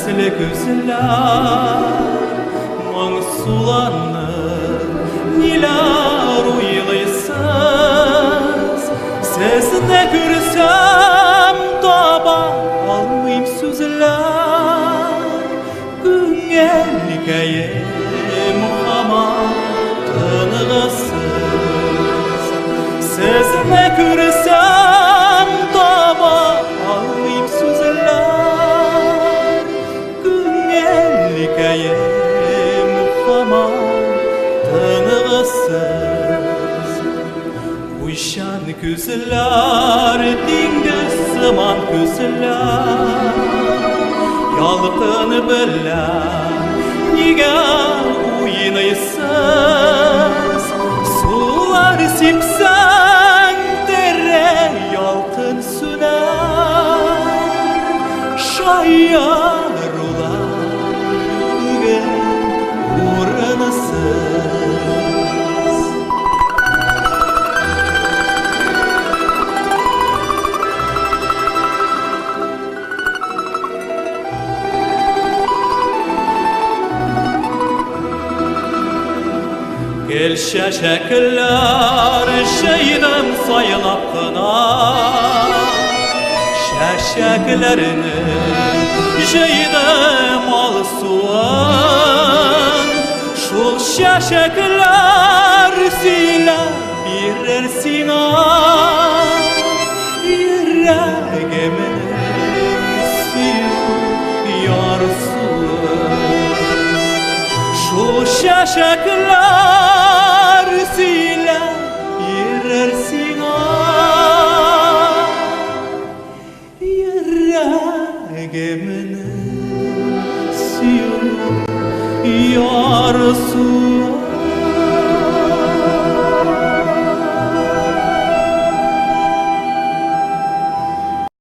төсле күзләр, моңсуланып ниләр уйлыйсыз? Сезне күрсәм, таба алмыйм сүзләр, күңелкәем һаман тыныгысыз. Сезне күрсәм, таба алмыйм сүзләр, күңелкәем һаман тыныгысыз. Уйчан күзләр, диңгез сыман күзләр, ялкын белән нигә уйныйсыз? Сулар сипсәң, тере ялкын сүнәр, шаярулар бүген урынсыз. Гел чәчәкләр җыйдым сайлап кына, чәчәкләрне җыйдым алсуын. Шул чәчәкләр сөйләп бирер сиңа йөрәгемнең сөю ярсуын. Шул чәчәкләр сөйләп бирер сиңа йөрәгемнең сөю ярсуын.